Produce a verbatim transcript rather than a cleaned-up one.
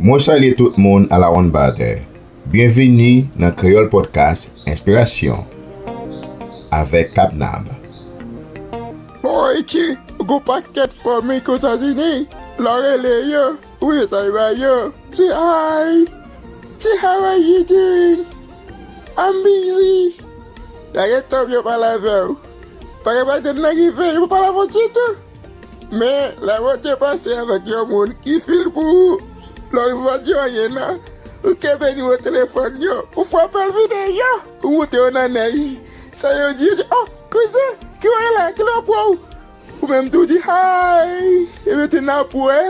Mwen salye tout moun a la One Batter. Byenvini nan Kreyòl Podcast Enspirasyon avèk Kabnab. Boy, ki gon pakèt fanmi k Etazini, lè w rele yo, ou wè sa yo ba yo. Se hi, se how are you doing? I'm busy. Pa gen tan pou yo pale avè w. Pa gen bagay nan rive, yo pa pale avè w ditou. Men, lè Bondye pase avèk yon moun ki fil pou ou, lè w rive w pa di yo anyen non. Ou kenbe nimewo telefòn yo, ou frape l vide yo, ou moute yo nan nèy. Sa yo di, yo di, oh, kouzen, ki w gen la, ki lè w pran w? Ou menm tou di, hi, e mete n ap wè.